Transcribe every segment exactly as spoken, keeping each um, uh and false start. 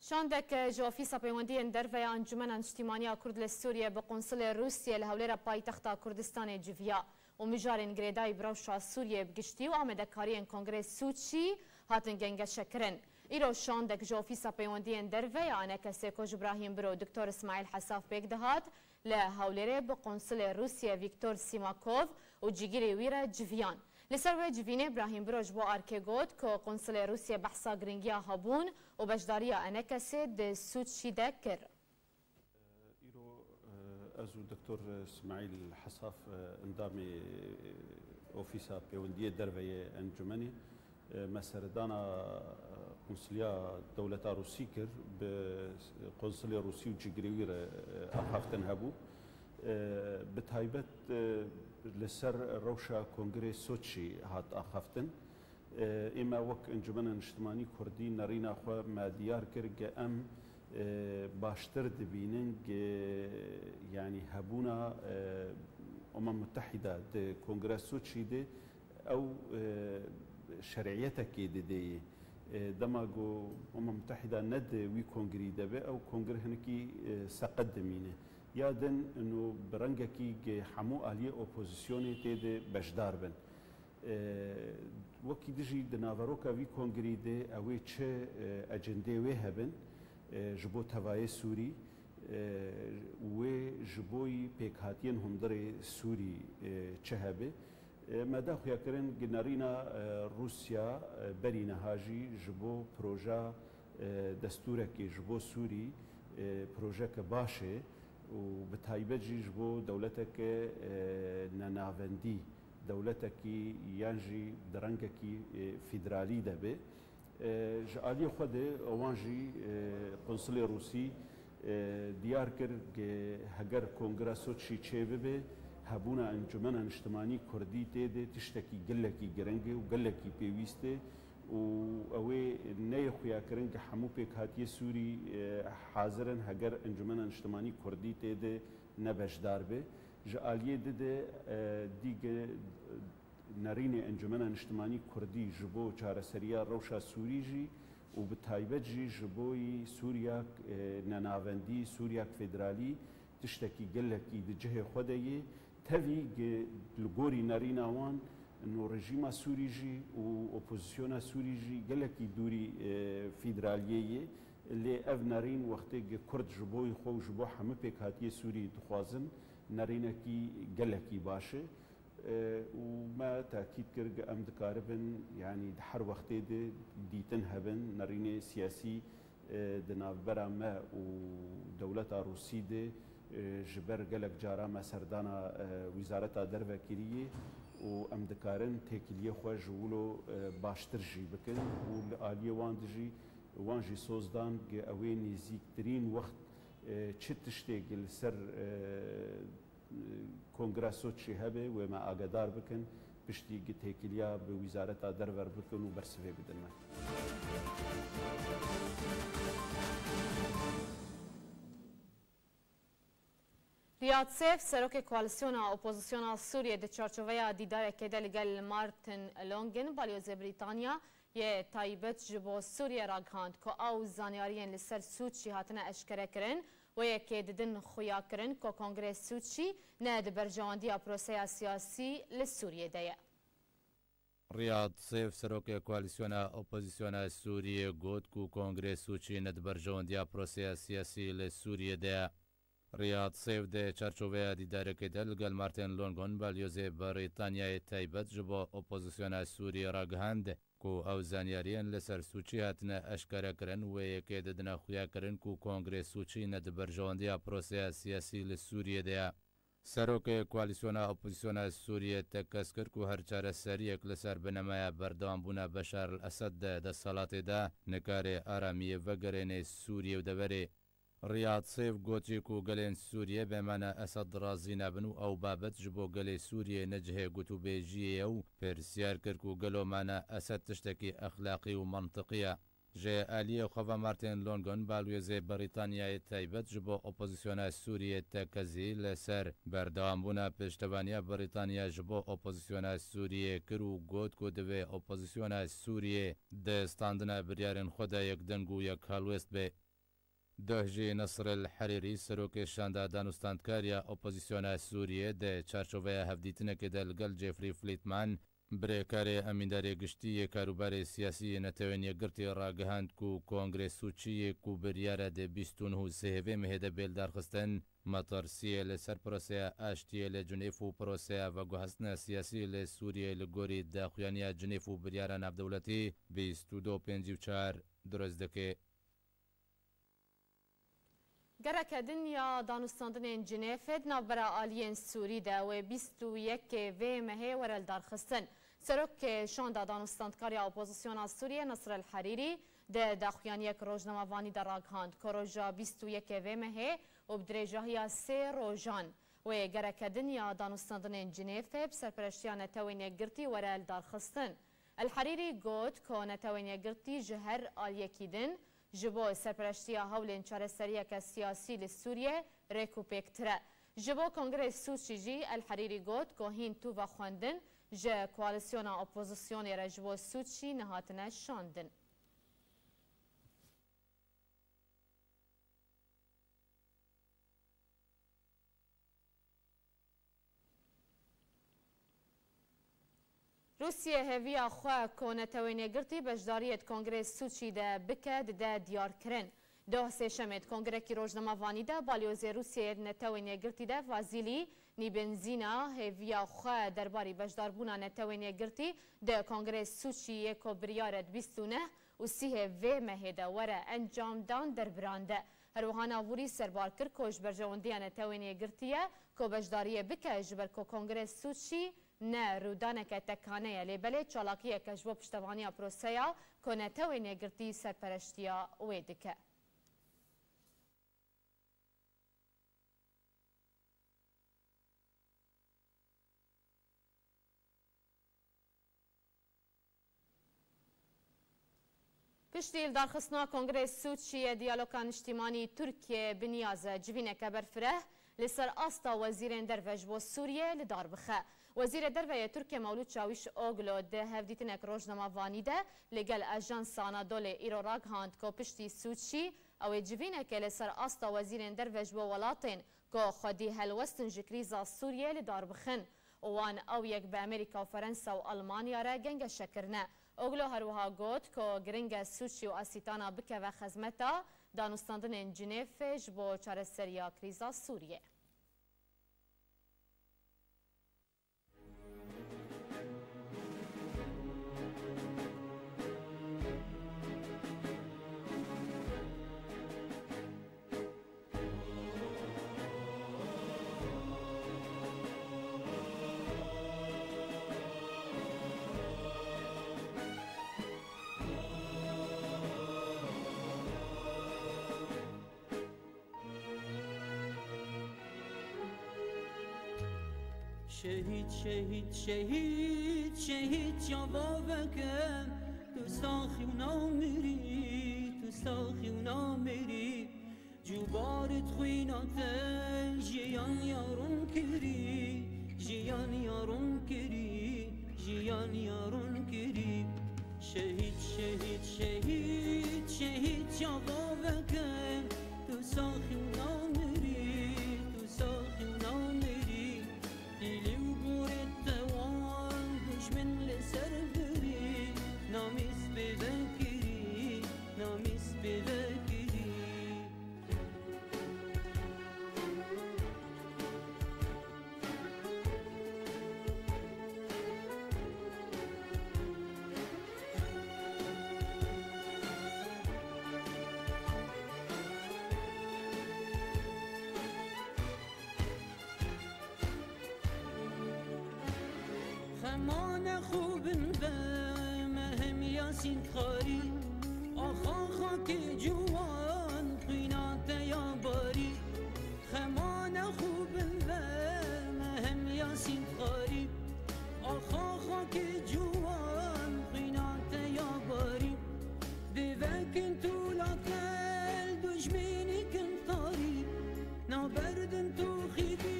Şandek ji Ofîsa Peywendiyên Derve ya Encûmena Niştîmaniya Kurd li Sûriye bi Qunsilê Rûsiyê li Hewlêra paytexta Kurdistanê civiya û mijarên girêdayî bi rewşa Sûriyê bi giştî û amadekariyên Kongrê Sûçî hatin gengeşekirin. Îro şandek ji Ofîsa Peywendiyên Derve ya ENKSê ku ji Brahîm Biro û Doktor Îsmaîl Hesaf pêk dihat, li Hewlêrê bi Qunsilê Rûsiyê Vîktor Sîmakov û cîgirê wî re civiyan. Li ser wê civînê Brahîm Biro ji bo Arkê got ku Qunsilê Rûsiyê behsa giringiya hebûn û beşdariya ENKSê di Sûçî de kir. Îro, e, ez û Doktor Smaîl Hesaf, e, endamê, e, Ofîsa Pêwendiyê Derve yê Encûmenê, e, me seredana, e, Qunsuliya Dewleta Rûsî kir, bi Qunsulê Rûsî û cîgirê wî re, e, axaftin hebû. E, bi taybet, e, li ser rewşa Kongrê Soçî hat axaftin. E, ê me wek Encûmena Niştimanî Kurdî nerîna xwe me diyar kir, ge em, e, baştir dibînin, ge, yanî hebûna, e, Umem Mutehîda di Kongrê Soçî de ew, e, şer'iyetekê didê yê. E, dema ku Umem Mutehîda ne di wî kongrî de be, ew kongre hinekî, e, seqet dimîne. Ya din, ino bi rengekî ge hemû aliyê opozisyonê tê de beşdar bin. E, wekî dijî di naveroka vî kongrî de ew ê çi, e, ecendê wê hebin, e, ji bo tevayê Sûrî, e, wê ji bo yî pêkhatiyên hundirê Sûrî, e, çi hebe. E, me da xuyakirin gi nerîna, e, Rûsya, e, berî niha jî ji bo proja, e, destûrekê ji bo Sûrî, e, projeke baş e û bi taybet jî ji bo dewleteke, e, nenavendî, dewletekî yan jî di rengekî, e, fîdralî de be. E, ji aliyê xwe de wan jî, e, Qunsulê Rûsî, e, diyar kir, ge heger Kongra Soçî çêbibe, hebûna Encûmena Niştimanî Kurdî tê de tiştekî gelekî giring e û gelekî pêwîst e û ew ê neyê xuyakirin, ge hemû pêkhatiyê Sûrî, e, hazir in, heger Encûmena Niştimanî Kurdî tê de ne beşdar be. Ji aliyê di de, e, dî ge nerînê Encûmena Niştimanî Kurdî ji bo çareseriya rewşa Sûrî jî û bi taybet jî ji bo yî Sûriyak, e, nenavendî, Sûriyak federalî tiştekî gelekî di cihê xwe de yê. Tevî gi-, li gorî nerîna wan, no rejîma Sûrî jî û opozisyona Sûrî jî gelekî dûrî, e, federaliyê yê. Lê ev nerîn wextê gi Kurd ji bo yî xwe û ji bo hemû pêkhatiyê Sûrî dixwazin, nerînekî gelekî baş e. E, û me tekîd kir, ge em dikaribin, yanî di her wextê de dîtin hebin, nerînê siyasî, e, di navbera me û dewleta Rûsî de, e, ji ber gelek cara me serdana, e, Wîzareta Derve kiriye û em dikarin têkiliyê xwe ji wilo, e, baştir jî bikin û li aliyê wan de jî, wan jî soz dan, ge ew ê nêzîktirîn wext, e, çi tiştê ge li ser, e, Kongra Soçî hebe, wê me agedar bikin, piştî gi têkiliya bi Wîzareta Derve re bikin û bersivê bidin me. Riyad Sêf, serokê koalîsyona opozisyona Sûriyê di çarçoveya dîdarekê de li gel Martin Longin, balyozê Brîtanya, yê taybet ji bo Sûriyê ragihand ku ew zanyariyên li ser Sûçî hatine eşkerekirin, wê yekê didin xuyakirin ku Kongrê Sûçî ne di berjewendiya proseya siyasî li Sûriyê de ye. Riyad Sêf, serokê koalîsyona opozîsyona Sûriyê, got ku Kongrê Sûçî ne di berjewendiya proseya siyasî li Sûriyê de ye. Riyad Sêf di çarçoveya dîdarekê de li gel Martin Longon, balyozê Brîtanyayê taybet ji bo opozîsyona Sûriyê ragihand ku ew zanyariyên li ser Sûçî hatine eşkerekirin, wê yekê didine xuyakirin ku Kongrê Sûçî ne di berjewendiya proseya siyasî li Sûriyê de ye. Serokê koalîsyona opozîsyona Sûriyê tekez kir ku her çareseriyek li ser binemeya berdewambûna Beşar el Esed di desthilatê de nikare aramiyê vegerêne Sûriyê û deverê. Riyad Sêf got jî ku gelên Sûriyê bi mana Esed razî nebin û ew babet ji bo gelê Sûriyê ne cihê gotûbêjiyê ye û pirsiyar kir ku gelo mana Esed tiştekî exlaqî û mantiqî ye. Ji aliyê xwe ve Martin Longon, balwêzê Brîtanyayê taybet ji bo opozîsyona Sûriyê tekezî li ser berdewambûna piştevaniya Brîtanya ji bo opozîsyona Sûriyê kir û got ku divê opozîsyona Sûriyê di standina biryarên xwe de yekdeng û yekhelwêst be. Doh jî Nasr el Herîrî, serokê şanda danûstandkar ya opozîsyona Sûriyê, di çarçoveya hevdîtinekê de li gel Jeffrey Feltman, birêkarê emîndarê giştî yê karûbarê siyasî yê Netewên Yekgirtî ragihand ku Kongrê Sûçî yê ku biryar e di bîst û neh û sêyê vê mehê de bê lidarxistin, metirsiyê li ser proseya aştiyê li Cinêv û proseya veguhestina siyasî li Sûriyeyê li gorî daxuyaniya Cinêv û biryara navdewletî bîst û du pêncî û çar dirust dike. Gereke din ya danûstandinên Cinêfê di navbera aliyên Sûrî de wê bîst û yekê vê mehê were lidarxistin. Serokê şanda danûstandkar ya opozisyona Sûriyê Nasr el Herîrî di daxuyaniyek rojnamevanî de ragihand ku roja bîst û yekê vê mehê û bi dirêjahiya sê rojan wê gereke din ya danûstandinên Cinêfê bi serpereştiya Netewên Yekgirtî were lidarxistin. El Herîrî got ku Netewên Yekgirtî ji her aliyekî din ji bo serpereştiya hewlên çareseriyeke siyasî li Sûriyê rêkûpêktir e. Ji bo Kongrê Sûçî jî El Herîrî got ku hîn tû vexwendin ji koalîsyona opozisyonê re ji bo Sûçî nehatine şandin. Rûsye hêviya xwe ku Netewên Yekgirtî beşdariyê di Kongrê Sûçî de bike, dide diyarkirin. Doh sêşemê di kongrekî rojnamevanî de balyozê Rûsyeyê di Netewên Yekgirtî de Vazîlî Nîbenzîna hêviya xwe derbarî beşdarbûna Netewên Yekgirtî di Kongrê Sûçî yê ku biryar e di bîst û neh û sîhê vê mehê de were encamdan derbirande. Her wiha navûrî serbar kir ku ji berjewendiya Netewên Yekgirtî ye ku beşdariyê bike, ji ber ku Kongrê Sûçî ne rûdaneke tekane ye, lê belê çalakiyeke ji bo piştevaniya proseya ku Netewên Yekgirtî serpereştiya wê dike. Piştî lidarxistina Kongrê Sûçiyê, Diyaloga Niştîmanî Tirkiye bi niyaz e civîneke berfireh li ser asta wezîrên derve ji bo Sûriye li dar bixe. Wezîrê Derve yê Tirkiye Mewlût Çawîş Oglu di hevdîtinek rojnamevanî de li gel Ajansa Anadolê îro ragihand ku piştî Sûçî ew ê civînekê li ser asta wezîrên derve ji bo welatên ku xwedî helwest in ji krîza Sûriyê li dar bixin û wan ew yek bi Amerîka û Ferensa û Almanya re gengeşe kirine. Oglu her wiha got ku giring e Sûçî û Asîtana bikeve xezmeta danûstandinên Cinêfê ji bo çareseriya krîza Sûriyê. Şehîd, şehîd, şehîd, şehîd çava veke, tu saxî û namirî, tu saxî û namirî. Cubarit xwîna te jiyan ya ron kirî, jiyan ya ron kirî, jiyan ya ron kirî. Şehîd, şehîd, şehîd, şehîd çava veke, tu saxî û namirî, tu saxî û namirî. Pîlî û gorê te wan duşmin li ser birî, namîs pê vekirî, namîs pê vekirî. Xemane xwe bin ve me hem Yasîn Xarî. Axa xakê ciwan xwîna te ya barî. Xemane xwe bin ve me hem Yasîn Xarî. Axa xakê ciwan xwîna te ya barî. Dê vekin tu latel dujmênî kin tarî. Naberdin tu xîbî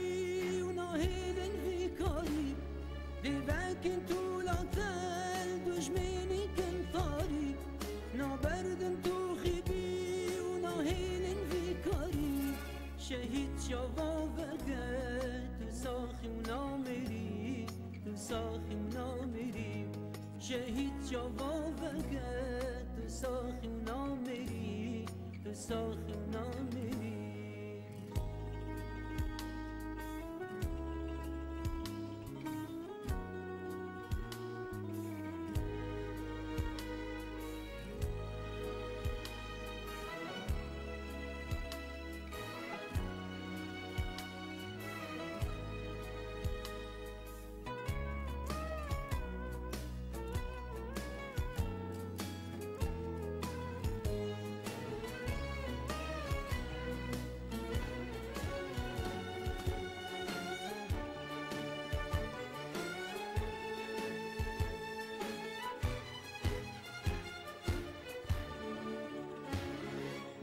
û nahêlin vî karî. Dê vekin tu latel dujmênî kin tarî. Naberdin tu xîbî û nahêlin Saxî û namirî.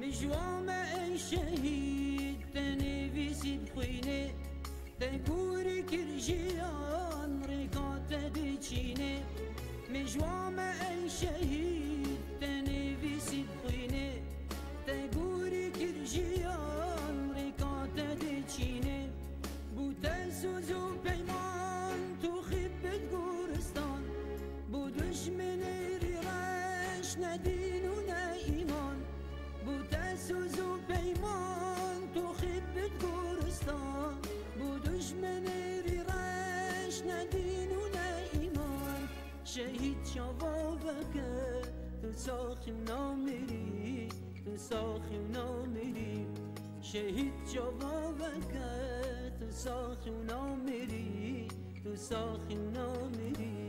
Mijwa me ey şehîd, te nivîsî bi xwînê, te gorî kir jiyan, rêka te diçînê. Mijwa me ey şehîd, te nivîsî bi xwînê, te gorî kir jiyan, rêka te diçînê. Bû te soz û peyman, tu xîbit goristan, bû dujminê rî reş, ne dîn û ne îman. Bû te soz û peyman, tu xîbit goristan, bû dujminê rî reş, ne dîn û ne îman. Şehîd çava veke, tu saxî û namirî, tu saxî û namirî. Şehîd çava veke, tu saxî û namirî, tu saxî û namirî.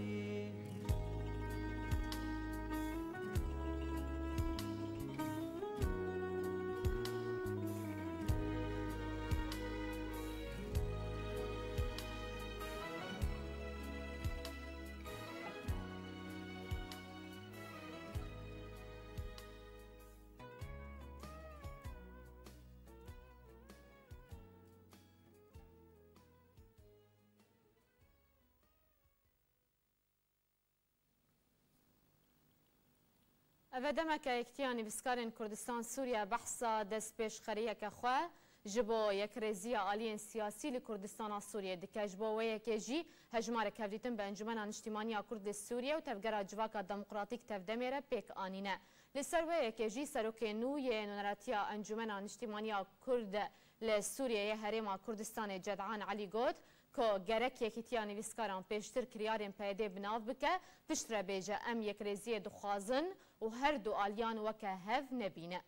Eve demeke Yekîtiya Nivîskarên Kurdistan Sûriye behsa destpêşxeriyeke xwe ji bo yekrêziya aliyên siyasî li Kurdistana Sûriyê dike. Ji bo wê yekê jî hejmarek hevdîtin bi Encûmena Niştîmaniya Kurd li Sûriye û Tevgera Civaka Demokratîk Tevdemê re pêk anîne. Li ser wê yekê jî serokê nû yê Nûneratiya Encûmena Niştîmaniya Kurd li Sûriyeyê Herêma Kurdistanê Ced'an Elî got, ku gerek Yekîtiya Nivîskaran pêştir kiryarên P Y D'ê bi nav bike, piştre bêje, em yekrêziyê dixwazin û her du aliyan weke hev nebîne.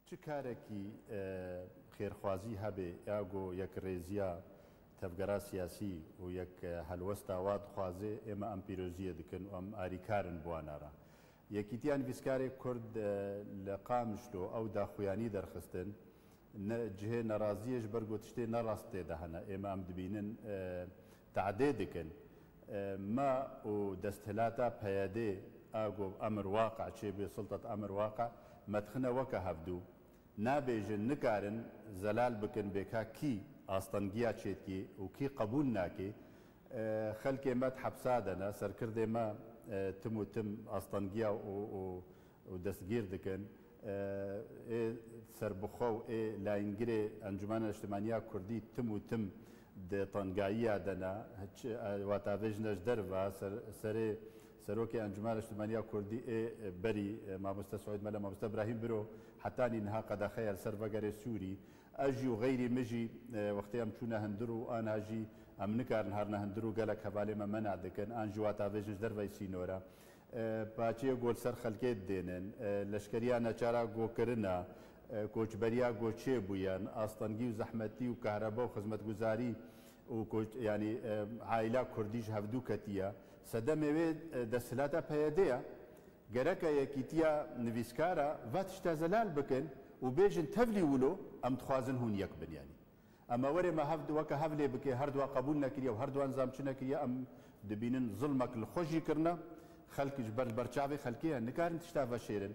Çi karekî, e, xêrxwazî hebe, ya ku yekrêziya tevgera siyasî û yek, e, helwesta wa dixwaze, ême em pîroziyê dikin û em arîkar in bi wana re. Yekîtiya Nivîskarê Kurd, e, li Qamişlo ew daxuyanî derxistin, ne, cihê neraziyê ji ber ku tiştê ne rast tê de hene. Ême em dibînin, e, tehdê dikin. E, me û desthilata P Y D a ku emir waqe çêbûye, sultet emir waqe, me dixine weke hevdû. Nabêjin, nikarin zelal bikin bêka kî astengiya çêdikî û kî qebûl nakî. E, xelkê me di hepsa de ne, serkirdê me, e, tim û tim astengiya û, û û destgîr dikin. E, ê serbixwe û ê layîngirê Encûmena Niştimaniya Kurdî tim û tim di tengayiya de ne. Hiç, e, wata vê jine ji derve, ser, serê serokê Encûmena Niştimaniya Kurdî ê berî, e, mamoste Siûd Mele, mamoste Birahîm Biro, hetanî niha qedexeya li ser vegerê Sûrî. Ez jî û xeyrî min jî, e, wextê em çûne hundir û ana jî em nikarin herine hundir û gelek hevalê me mena dikin, an jî wata vê jin ji derveyî sînor e. E, paçeyê ku li ser xelkê didênin, e, leşkeriya neçara ku kirine, e, koçberiya ku çêbûyen, astengî û zehmetî û kahreba û xizmetguzarî û koç-, yanî, e, aîla kurdî ji hevdû ketiye. Sedemê wê, e, desthilata P Y D ye. Gereke yekîtiya nivîskara va tişta zelal bikin û bêjin tevlî wilo em dixwazin hûn yek bin, yanî. Em ê werê me hev, weke hev lê bike, her duwa qebûl nekiriye û her duwa nizam çi nekiriye, em dibînin zilmek li xwe jî kirine. Xelk ji ber, li ber çavê xelkê ye, nikarin tişta veşêrin.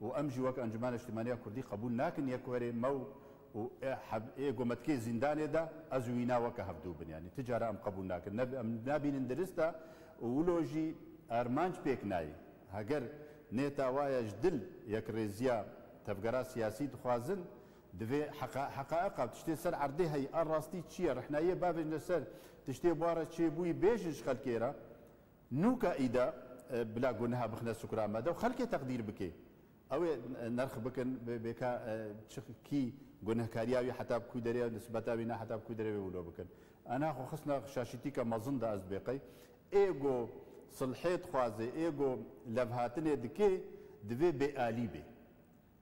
Û em jî wek Encûmena Niştimaniya Kurdî qebûl nakin yek werê me û, û ê heb-, ê gometkê zîndanê de ez û wîna weke hevdû bin. Yanî ti cara em qebûl nakin. Ne, em nabînin dirist e û wilo jî armanc pêk nayê. Heger nêta wa ye ji dil yekrêziya tevgera siyasî dixwazin, divê heqa-, heqaîqa tiştê ser erdê heyî, a rastî çi ye, rihnayiyê bavêjine ser tiştê bi wa re çêbûyî bêjin ji xelkê re, nûka îda, e, bila guneha bixine sukra me de û xelkê teqdîr bike. Ew ê nerx bikin, bê-, bêka, e, çi, kî gunehkariya wî heta bi kû derê ye, nisbeta wî ne heta bi kû derê wê wilo bikin. Ena xwe xistna şaşîtîka mezin de ez dibê qey. Ê go silhê dixwaze, ê go levhatinê dike, divê bêalî bê.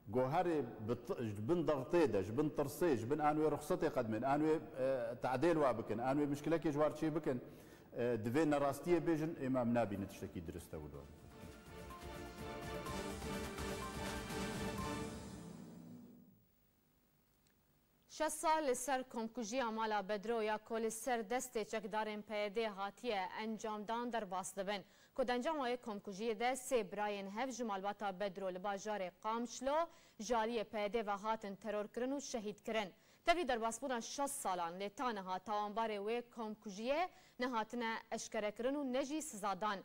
Go herê bi t-, ji bin dextê de, ji bin tirsê, ji bin an wê ruxsetê qedmên, an wê, e, tadêl wa bikin, an wê mişkilekê ji war çê bikin, e, divê nerastiyê bêjin, êma em nabînin tiştekî dirist e wilo. Şeş sal li ser komkujiya mala Bedro ya ku li ser destê çekdarên P Y D'ê hatiye encamdan derbas dibin ku di encama wê komkujiyê de sê birayên hev ji malbata Bedro li bajarê Qamişlo ji aliyê P Y D'ê ve hatin terorkirin û şehîdkirin. Tevî derbasbûna şeş salan lê ta niha tawanbarê wê komkujiyê nehatine eşkerekirin û ne jî sizadan.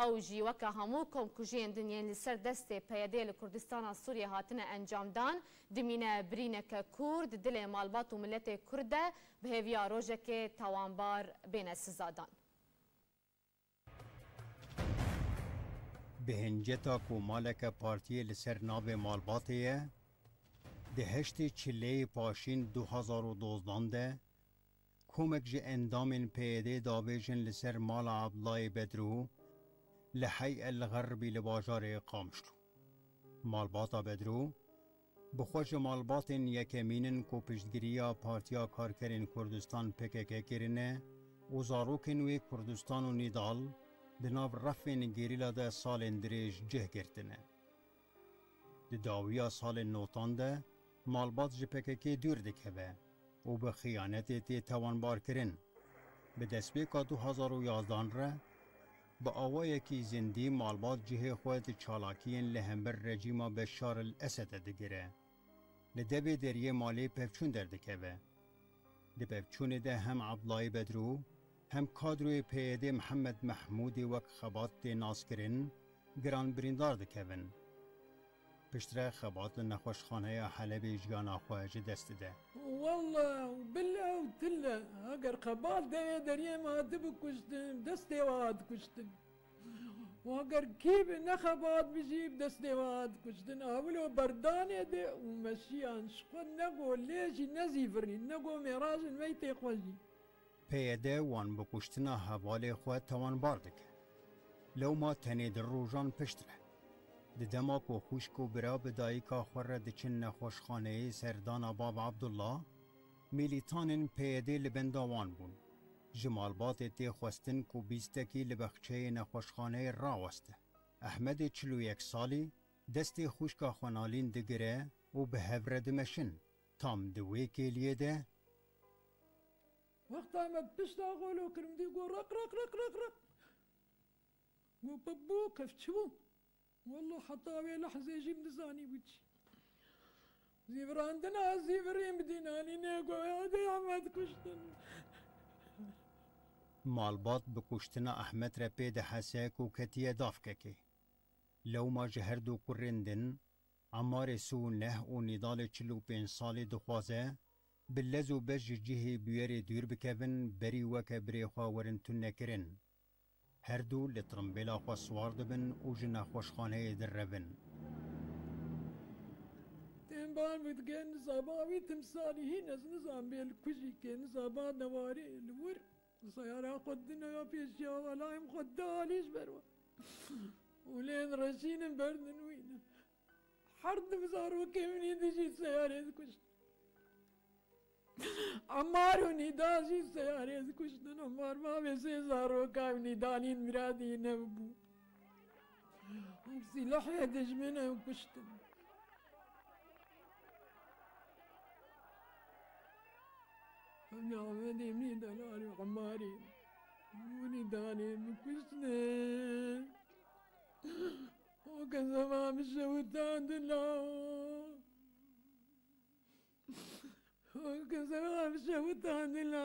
Ew jî weke hemû komkujiyên din yên li ser destê P Y D'ê li Kurdistana Sûriyê hatine encamdan, dimîne birîneke kûr di dilê malbat û miletê Kurd de bi hêviya rojekê tawanbar bêne sizadan. Bi hinceta ku maleke partiyê li ser navê malbatê ye, di heştê çileyê paşîn du hazar û dozdan de, komek ji endamên P Y D'ê davêjin li ser mala Abdullayê Bedrû li Hey El Xerbî li bajarê Qamişlo. Malbata Bedrû bi xwe ji malbatên yekemîn in ku piştgiriya Partiya Karkerên Kurdistan P K K kirine û zarokên wê Kurdistan û Nîdal di nav refên gerîla de salên dirêj cih girtine. Di dawiya salên notan de malbat ji P K K dûr dikeve û bi xiyanetê tê tawanbarkirin. Bi destpêka du hazar û yazdan re bi awayekî zindî malbat cihê xwe di çalakiyên li hember rejîma Beşar el Esedê digire. Li devê deriyê malê pevçûn derdikeve. Di pevçûnê de hem Abdullayê Bedrû, hem kadroyê P Y D'ê Mihemed Mehmûdê wek Xebat tê naskirin, giran birîndar dikevin. Piştre Xebat li nexweşxaneya Helebê jiyana xwe ji dest dide. Walla û billa û tilla, eger Xebat devê deriyê me hatibû kuştin, destê we hat kuştin. Û eger kî bi ne Xebat bijî, bi destê we hat kuştin. A wilo berdanê de û meşiyan ji xwe ne go lê jî ne zîvirîn, ne go mêrajin meytê xwe jî. P Y D wan bi kuştina hevalê xwe tawanbar dike. Lewma tenê di rojan piştre. Di dema ku xwişk û bira bi dayika xwe re diçin nexweşxaneyê serdana Bab Abdullah, mîlîtanên P Y D li benda wan bûn. Ji malbatê tê xwestin ku bîstekî li bexçeyê nexweşxaneyê raweste. Ehmedê çil û yek salî destê xwişka xwe Nalîn digire û bi hev re dimeşin. Tam di wê kêliyê de, Wexta me pişta xwe lo kir, min dî got, "Req, req, req, req, req." Got, "Pe bû, kev çi bû?" Wallah heta wê lehzê jî min nizanîbû çi. Zîvirandina zîvirî min dî nanî nêgo, ya dê Ehmed kuştin. Malbat bi kuştina Ehmed re pê dihese ku ketiye davkekê. Lewma ji her du kurên din, Emarê sî û neh û Nîdalê çil û pênc salî dixwaze bi lez û bez ji cihê bûyerê dûr bikevin, berî weke birê xwe werin tunekirin. Her du li tirimbêla xwe siwar dibin û ji nexweşxaneyê direvin. Tên ban bû digên nizama wî timsalî hîn ez nizam bê li kujî kê nizama newarê li wir seyara xwe dine ya pêşiya welayê min xwe da alî ji ber we. Û lên reşînin berdin wîne. Her du zarokê min ê dijî seyarê dikuştin. Emar û Nîda jî seyarê dikuştin. Emar bavê sê zaroka min Nîdanîn miradî nebû. Sîlahê dijmin ew kuştin. Em Amedê min delalî Emarî. Min Nîdanê min kuştin. O kezeba min şewitandin la. O kezeba min şewitandin la.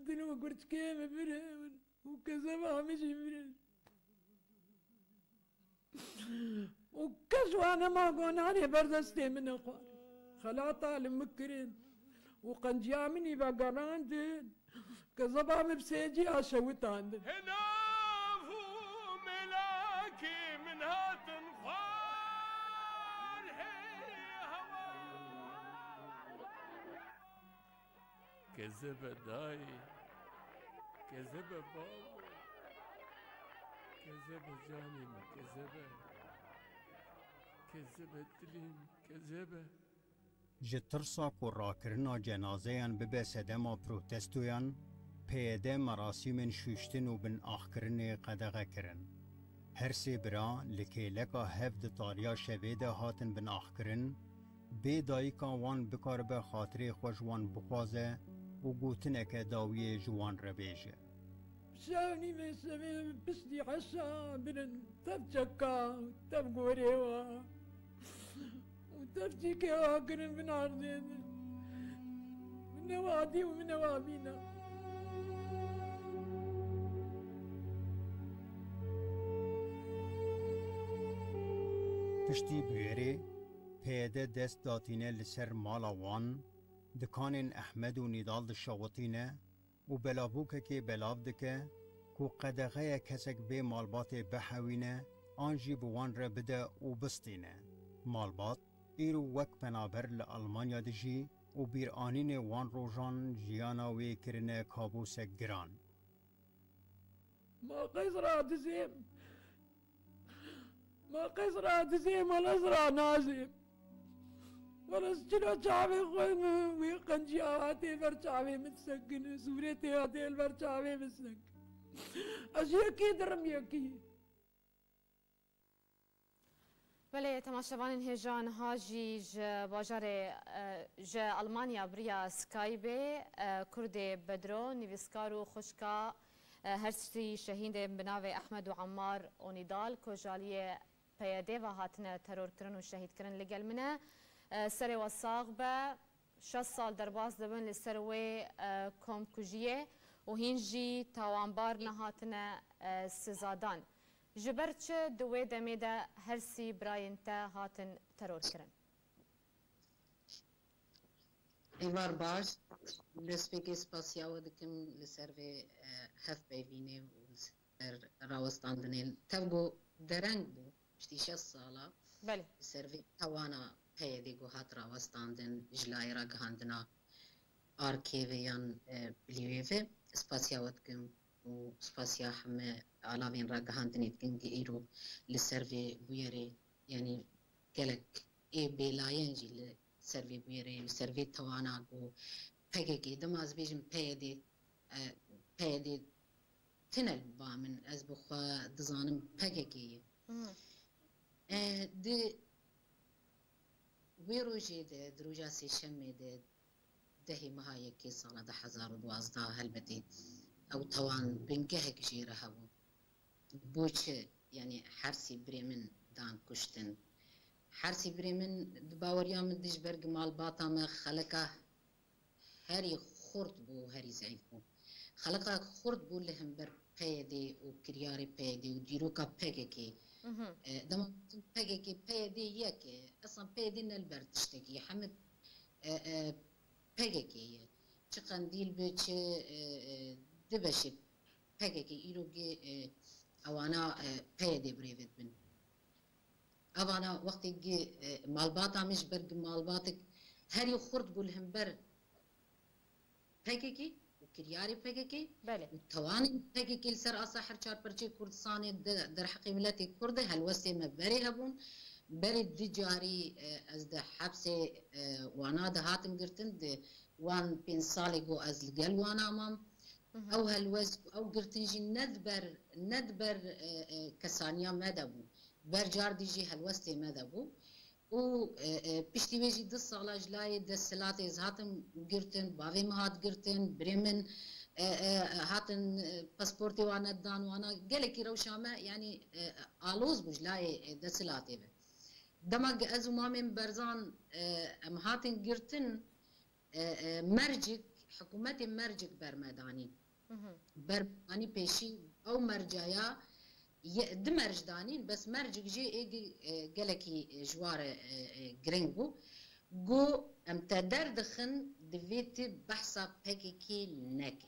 Dil û gurçikê min birin. O kezeba min jî birin. Û kes wan nema gonanê ber destê min nexwar. Xelata li min kirin. Û qenciya min î vegerandin. Kezeba min bi sêciya şewitandin. Hilav û mêlakê min hatin xwar, Kezebe dayê, kezebe bavo, kezebe canê min, kezebe, kezebe dilê min, kezebe. Ji tirsa ku rakirina cenazeyan bibe sedema protestoyan, P Y D merasîmên şûştin û binaxkirinê qedexe kirin. Her sê bira li kêleka hev di tariya şevê de hatin binaxkirin, bê dayika wan bikaribe xatirê xwe ji wan bixwaze û gotineke dawiyê ji wan re bêje. Şev nîvê şevê piştî heşa birin tev çeka, tev gorê wa. Û tev çîkê wa kirin bin ardê de. Min newa dî û min newa bîna. Piştî bûyerê, P Y D dest datîne li ser mala wan, dikanên Ehmed û Nîdal dişewitîne û belavokekê belav dike ku qedexeye kesek vê malbatê bihewîne an jî bi wan re bide û bistîne. Malbat îro wek penaber li Almanya dijî û bîranînê wan rojan jiyana wê kirine kabûsek giran. Ma qey ez radizêm? Ma qey ez radizêm, wele ez ranazêm. Wele ez çira çavê xwe min wê qencî awa tê ber çavê min disekine, sûrê tê hatê li ber çavê min disekine. Ez yekî dirim yekî. Belê, temaşevanên hêja, niha jî ji bajarê, e, ji Almanya bi riya Skypeê, e, Kurdê Bedro, nivîskar û xwişka, e, her sî şehîdên bi navê Ehmed û Emmar û Nîdal ku ji aliyê P Y D ve hatine terorkirin û şehîdkirin li gel min e. E, serê we sax be. Şeş sal derbas dibin li ser wê, e, komkujiyê û hîn jî tawanbar nehatine, e, sizadan. Ji ber çi di wê demê de her sî birayên te hatin terorkirin? Êvar baş, destpêkê spasiya we dikim li ser vê, e, hevpeyvînê û li ser rawestandinên tev ku dereng bû. Piştî şeş sala Belê. Li ser vê tawana P Y D ku hat rawestandin, ji layê ragihandina Arkê ve yan, e, bilî wê ve, spasiya we dikim û spasiya heme alavên ragihandinê dikim ku îro li ser vê bûyerê, yanî gelek ê bêlayen jî li ser vê bûyerê, li ser vê tawana ku P K K, dema ez bêjim P Y D, e, P Y D tine li ba min, ez bi xwe dizanim P K K ye. Hmm. E, di wê rojê de, di roja sêşemê de, dehê meha yekê sala du hezar û duwazdeh, helbetî ew tawan bingehek jê re hebû. Bo çi, yanî, her sî birê min dan kuştin? Her sî birê min, di baweriya min de, ji ber ku malbata me xeleka herî xurt bû û herî zeîf bû. Xeleka xurt bû li hember P Y D û kiryarê P Y D û dîroka P K K. Mhm. E, dema gotin P K K, P Y D yek e. Eslan P Y D ne li ber tiştekî, hemî, e, e, P K K ye. Çi Qendîl be, çi, e, e, di beşê P K K îro gê, e, ewana, e, P Y D birêve dibin. Evana wextê gê, e, malbata min ji ber ku malbatek herî xurt bû li hember P K K û kiryarê P K K Belê. û tawanên P K K li ser asa her çar perçeyê Kurdistanê de derheqê miletê Kurd de helwestê me berê hebûn. Berê du carî, e, ez di hepsê, e, wana de hatim girtin, di wan pênc salê ku ez li gel wana mam. Mhm. Ew helwest, ew girtin jî ne di ber, ne di ber, e, e, kesaniya me de bû. Ber car dî jî helwestê me de bû. Û, e, e, piştî wê jî du sala ji layê desthilatê ez hatim girtin, bavê min hat girtin, birê min, e, e, hatin, e, pasportê wan nedan wana, gelekî rewşa me, yanî, e, aloz bû ji layê, e, desthilatê ve. Dema ku ez û mamê min Berzan, e, em hatin girtin, e, e, mercik, hikûmetê mercik ber me danî. Mhm. Ber me danî pêşî ew mercaya ye, du merc danîn, bes mercik jê ê gi-, e, gelekî, e, ji wa re, e, e, girîng bû. Got, em te derdixin, divê tu behsa P K K neke.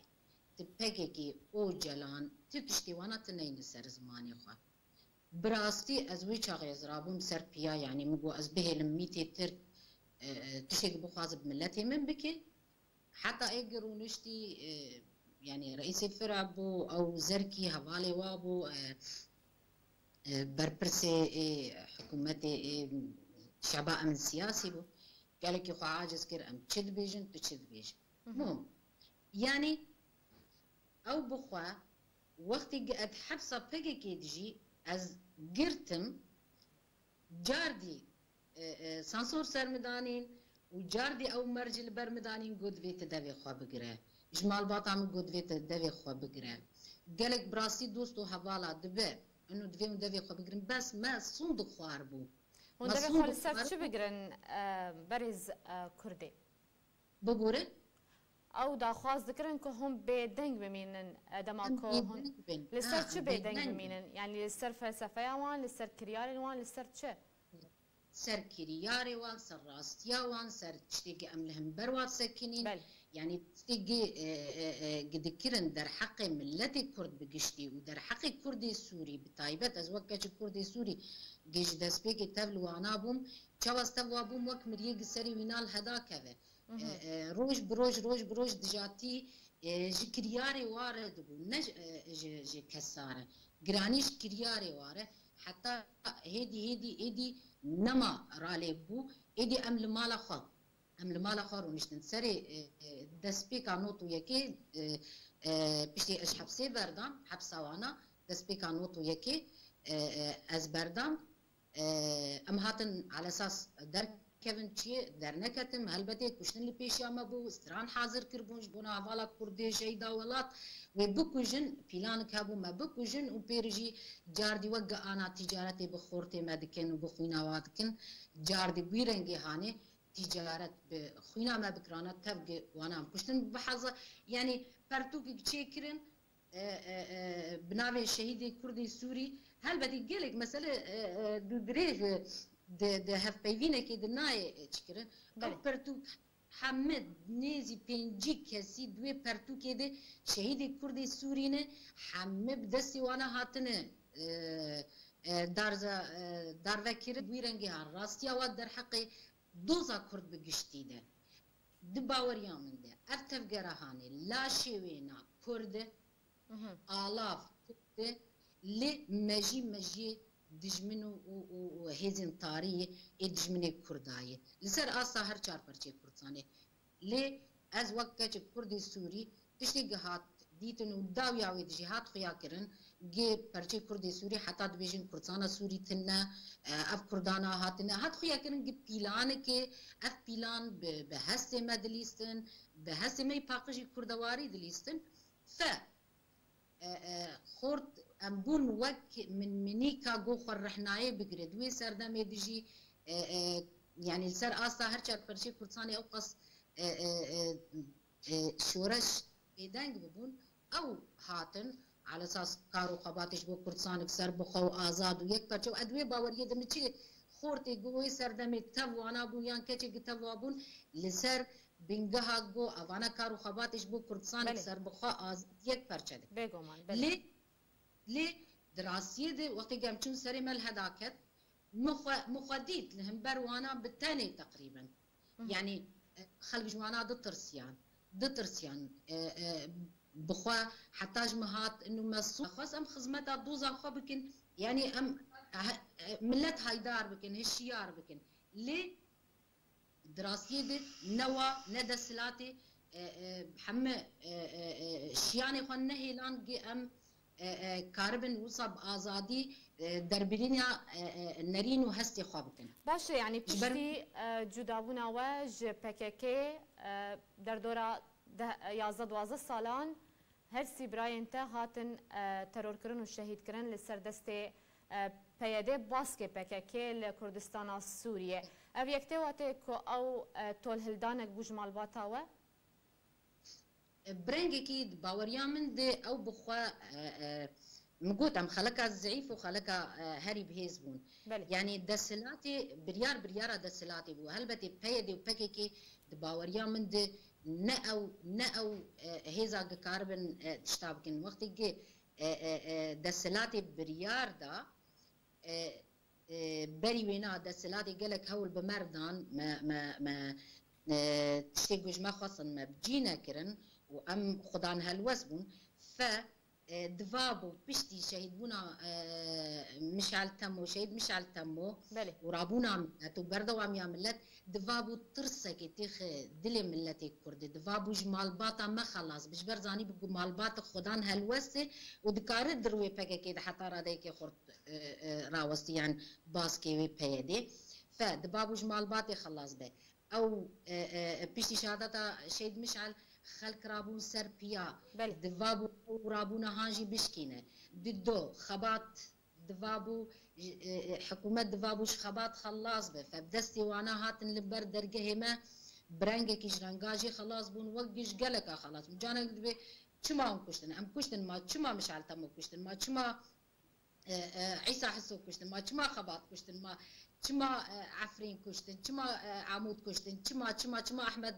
Tu P K K, Ocalan, tu tiştê wana tu neyne ser zimanê xwe. Bi rastî ez wî çaxê ez rabûm ser piya, yanî min got ez bihêlim mîtê Tirk, e, e, tiştekî bixwaze bi miletê min bike. Heta ê gi rûniştî, e, yanî reîsê fira bû, ew Zerkî hevalê wa bû, e, e, berpirsê ê hikûmetê ê şeba em siyasî bû. Gelekî xwe aciz kir, em çi dibêjin, tu çi dibêjin. Hı hı. Mû. Yanî ew bi xwe wextê gi ez hepsa P K K dijî ez girtim, cardî, e, e, sansor ser min danîn û cardî ew mercî li ber min danîn, got, "Divê tu devê xwe bigire." Ji malbata min got, "Divê tu devê xwe bigire." Gelek bi rastî dost û hevala dibe, ino divê hûn devê xwe bigirin. Bes me sûnd xwar bû. Hûn Me devê xwe sûnd li ser xwar çi bû. bigirin, e, berêz, e, Kurdê? Bibûrin. Ew daxwaz dikirin ku hûn bêdeng bimînin, e, dema Em ku hûn bêdeng bin. Li ser Ha, çi em bêdeng bêdeng bin. bimînin? Yani li ser felsefeya wan, li ser kiryarên wan, li ser çi? Ser kiryarê wan, ser rastiya wan, ser tiştê ku em li hember wan sekinîn. Belê. Yani tiştê ku, e, e, e, ku dikirin derheqê miletê Kurd bi giştî û derheqê Kurdê Sûrî bi taybet, ez wek keçik Kurdê Sûrî ku ji destpêkê tev li wana bûm, çawa ez tev wa bûm, wek miriyê ku serê wîna li heda keve. Mhm. E, e, roj bi roj, roj bi roj dijatî, e, ji kiryarê wa re dibû, ne ji, e, ji, ji kesa re. Giranî ji kiryarê wa re. Heta hêdî, hêdî, êdî nema ralê bû, êdî em li mala xwe, em li mala xwe rûniştin. Serê, e, e, destpêka not û yekê, e, e, piştî ez hepsê berdam, hepsa wana, destpêka not û yekê, e, e, ez berdam. E, em hatin alesas derkevin çiyê, derneketim, helbetê kuştin li pêşiya me bû, stran hazir kiribûn ji bona hevala Kurdê şehîda welat, wê bikujin, pîlanik hebû me bikujin û pêrî jî cardî wek gi ana tîcaretê bi xortê me dikin û bi xwîna wa dikin, cardî wî rengê hanê tîcaret bi xwîna me bikirana tev gi wana em kuştin. Bi heza, yanî pertûkek çêkirin, e, e, e, bi navê şehîdê Kurdê Sûrî. Helbetî gelek mesele, e, e, dûdirêj, e, di, di hevpeyvînekê de nayê, e, çikirin. Ew Belê. pertûk hemî nêzî pêncî kesî di wê pertûkê de şehîdê Kurdê Sûrî ne, hemî bi destê wana hatine, e, e, darza, e, darvekirin. Wî rengê ha rastiya wa derheqê doza Kurd bi giştî de. Di baweriya min de ev tevgera hanê laşê wêna Kurd e, Mhm. alav Kurd e, lê mejî mejiyê dijmin û, û, û, û hêzên tarî yê ê dijminê Kurda ye. Li ser asta her çar perçeyê Kurdistanê. Lê ez wek keçik Kurdê Sûrî tiştê gi hat dîtin û dawiya wê dijî hat xuya kirin, gi perçê Kurdê Sûrî heta dibêjin Kurdistana Sûrî tune, e, ev Kurdana hatine. Hat xuya kirin gi pîlanikê, ev pîlan bi, bi hestê me dilîstin, bi hestê me yî paqijî kurdewarî dilîstin. Fe, e, e, xort em bûn wek min minîka go xwe rehnayê bigire. Di wê serdemê dijî, e, e, yanî li ser asta her çar perçê Kurdistanê ew qas, e, e, e, e, şoreş bêdeng bibûn, ew hatin, alesas kar û xebatê ji bo Kurdistanek serbixwe û azad û yekperçe û ez di wê baweriyê de min çi xortê ku wê serdemê tev wana bû yan keçê ku tev wa bûn, li ser bingeha ku evana kar û xebatê ji bo Kurdistanek Belê. serbixwe, azad, yekperçe dikin. Bêguman, belê. Lê, lê di rastiyê de wextê ku em çûn serê me li heda ket, min xwe, min xwe dît li hember wana bi tenê teqrîben. Mhm. Yanî, e, xelk ji wana ditirsiyan, ditirsiyan, e, e, bi xwe heta ji min hat, inu me sû-, xwest em xizmeta doza xwe bikin, yanî em, e, e, milet haydar bikin, hişyar bikin. Lê di rastiyê de ne wa, ne desthilatê, e, e, hemî, e, e, e, şiyanê xwe nehêlan gi em, e, e, karibin wisa bi azadî, e, derbirîna, e, e, nerîn û hestê xwe bikin. Baş e, yanî Ji ber piştî, e, cudabûna we ji P K K, e, derdora deh, yazdeh duwazdeh salan her sî birayên te hatin, e, terorkirin û şehîdkirin li ser destê, e, P Y D, baskê P K K li Kurdistana Sûriyê. Ev yek tê watê ku ew, e, tolhildanek bû ji malbata we? Bi rengekî di baweriya min de ew bi xwe, e, e, min got em xeleka zeîf û xeleka, e, herî bihêz bûn. Belê. Yanî desthilatê biryar biryara desthilatê bû. Helbetê P Y D û P K K di baweriya min de ne ew, ne ew, e, hêza dikaribin, e, tişta bikin. Wextê ki, e, e, e, desthilatê biryar da, e, e, berî wêna desthilatê gelek hewl bi me re dan, me, me, me, e, tiştê ku ji me xwestin me bi cî nekirin û em xudan helwest bûn. Fe, e, diva bû piştî şehîdbûna, e, Mişal Temo, şehîd Mişal Temo Belê. û rabûna millet û berdewamiya millet, diva bû tirsekê têxe dilê milletê Kurdê. Diva bû ji malbata me xelas bi. Ji ber zanî bû ku malbat xudan helwestê û dikare di rûyê P K K de heta radeyekê xurt, e, e, rawestî, yan baskê wê P Y D. Fe, diva bû ji malbatê xelas be. Ew, e, e, piştî şehadeta Şehîd Mişal xelk rabûn ser piya. Belê. Diva bû ew rabûna han jî bişkîne. Dido, xebat diva bû, e, e, hikûmet diva bû ji xebat xelas be. Fe bi destê wana hatin li ber dergehê me, bi rengekî ji renga jê xelas bûn, wek ji geleka xelas bûn. Canek dibê çima hûn kuştin? Em kuştin ma? Çima Mişal Temo kuştin ma? Çima e, e, Îsa Hiso kuştin, ma çima Xebat kuştin, ma çima, e, Efrîn kuştin, çima, e, Amûd kuştin, çima, çima, çima Ehmed,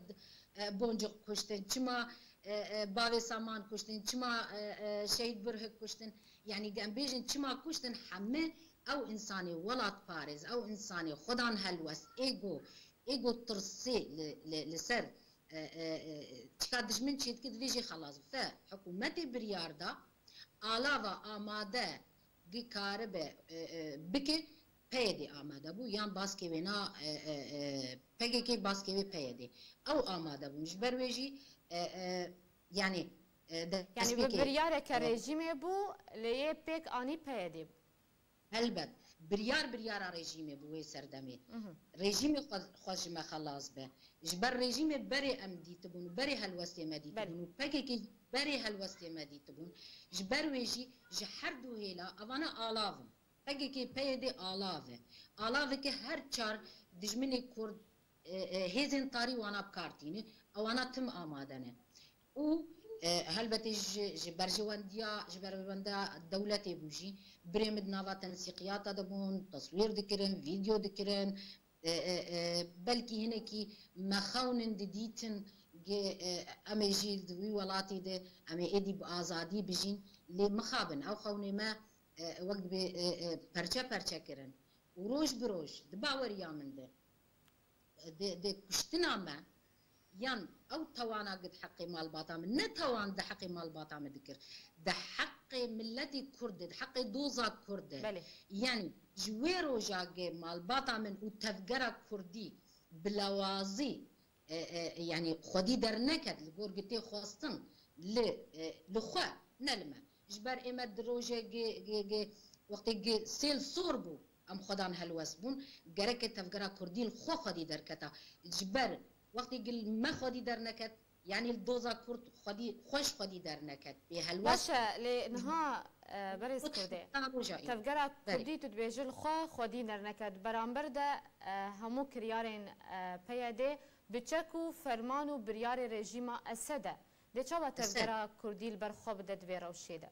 e, Boncuk kuştin, çima, e, e, Bavê Saman kuştin, çima, e, e, Şehîd Burhik kuştin. Yanî em bêjin çima kuştin, hemî ew însanê welatparêz, ew însanê xwedan helwest, êgo, êgo tirsê li, li, li ser, e, e, e, çika dijmin çêdike divê jê xelas be. Fe, hikûmetê biryar da, alava amade gi karibe, e, e, bike, P Y D amade bû, yan baskê wê na, e, e, e, P K K baskê wê P Y D. Ew amade bûn. Ji ber wê jî, e, e, yanî, e, Yanî bi destpêkê, biryareke e, rejîmê bû, lê yê pêk anî P Y D bû. Helbet, biryar biryara rejîmê bû wê serdemê. Mhm. Rejîmê xwe, xwe ji me xelas be. Ji ber rejîmê berê em dîtibûn, berê helwestê me Belê. dîtibûn û P K K berê helwestê me dîtibûn. Ji ber wê jî ji her du hêla evana alav in. P K K P Y D alav e. Alaveke her çar dijminê Kurd, e, e, hêzên tarî wana bi kar tîne, ewana tim amade ne. Û, e, helbetê ji, ji berjewendiya, ji berjewendiya dewletê bû jî, birê min di nava tensîqiyata de bûn, teswîr dikirin, vîdeo dikirin, e, e, e, belkî hinekî mexewnin didîtin, ge, e, em ê jî di wî welatî de, em ê êdî bi azadî bijîn, lê mixabin, ew xewnê me, e, wek dibê, e, e, perçe perçe kirin. Û roj bi roj, di baweriya min de, di, di kuştina me, yan ew tawana gi di heqê malbata min, ne tawan di heqê malbata min dikir, di heqê miletê Kurd de, di heqê doza Kurd de. Belê. Yanî ji wê roja gi malbata min û tevgera Kurdî bi lawazî, e, e, yanî xwedî derneket, li gor gi tê xwestin, li, e, li xwe, ne li me. Ji ber ê me di rojê gi, gi, gi, wextê gi sêl sor bû, em xwedan helwest bûn, gereke tevgera Kurdî li xwe xwedî derketa. Ji ber wextê gi li me xwedî derneket, yanî li doza Kurd xwedî, xweş xwedî derneket, bê helwest Baş e, bû. lê niha, e, berêz Kurdê, Tevgera Belê. Kurdî tu dibêjî li xwe xwedî derneket. Beramber de, e, hemû kiryarên, e, P Y D bi çek û ferman û biryarê rejîma Esed e. Dê çawa Esed. Tevgera Kurdî li ber xwe bide di vê rewşê de?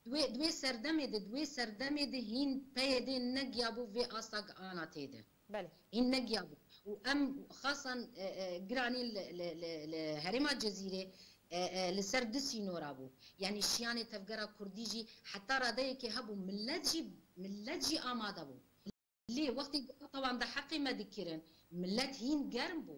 Di wê, di wê serdemê de, di wê serdemê de hîn P Y D negiyabû vê asta gi ana tê de. Belê. Hîn negiyabû. Û em xasan, e, e, giranî li, li, li, li herêma Cezîrê, e, e, li ser du sînora bû. Yanî şiyanê tevgera Kurdî jî heta radeyekê hebû, millet jî, millet jî amade bû. Lê wextê ku ew tawan de heqê me dikirin, millet hîn germ bû.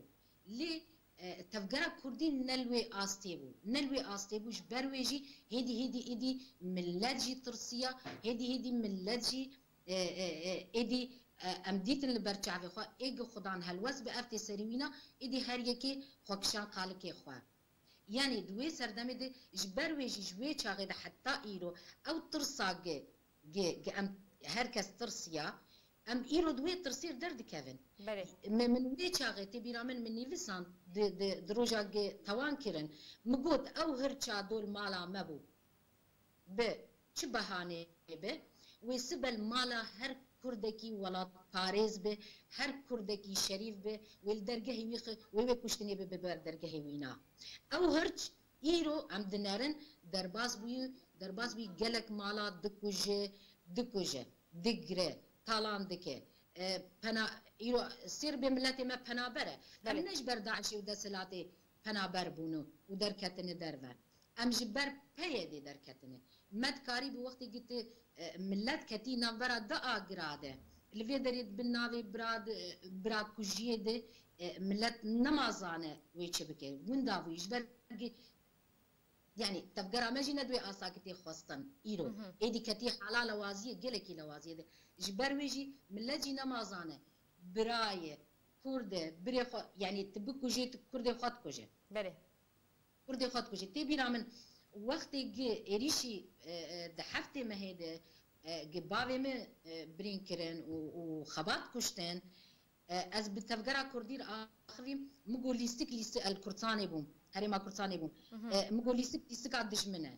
Lê, e, tevgera Kurdî ne li wê astê bû. Ne li wê astê bû, ji ber wê jî hêdî hêdî êdî millet jî tirsiya, hêdî hêdî millet jî, e, e, e, êdî, e, em dîtin li ber çavê xwe, ê gi xudan helwest bi ev tê serî wîna, êdî her yekê xwe kişan qalikê xwe. Yanî di wê serdemê de ji ber wê jî ji wê çaxê de heta îro ew tirsa gi, gi, gi em her kes tirsiya, em îro di wê tirsê derdikevin. Belê. Me, min wê çaxê tê bîra min, min nivîsand di, di, di roja gi tawan kirin. Min got ew hirça dol mala me bû. Bi çi behanê be, wê sibel mala her Kurdekî welatparêz be, her Kurdekî şerîf be, wê li dergehê wî xi, wê wê kuştinê be, bibe dergehê wî na. Ew hirç îro em dinerin, derbas bûyî, derbas bûyî gelek mala dikuje, dikuje, digre, talan dike. E, pena, îro sêr bê miletê me penaber e. Em Belê. ne ji ber DAIŞê û desthilatê penaber bûne û derketine derve. Em ji ber P Y D derketine. Me dikarîbû wextê ku tu, e, milet ketî navbera du agira de, li vê derê di bin navê bira, bira kujiyê de, e, millet nema zane wê çi bike. Winda bûyî ji ber gi-, yanî tevgera me jî ne di wê asakî tê xwestin îro. Êdî ketî hala lewaziyê, gelekî lewaziyê de. Ji ber wê jî millet jî nema zane. Bira ye, kurd e, birê xwe, yanî tu bikujê, tu kurdê xwe dikuje. Belê. Kurdê xwe dikuje. Tê bîra min, wextê gi êrîşî, e, e, di heftê mehê de, e, gi bavê min, e, birîn kirin û, û xebat kuştin, e, ez bi tevgera kurdî r axivîm, min got lîstik, lîstik el Kurdistanê bûm, herêma Kurdistanê bûm. E, min got lîstik, lîstika dijmin e.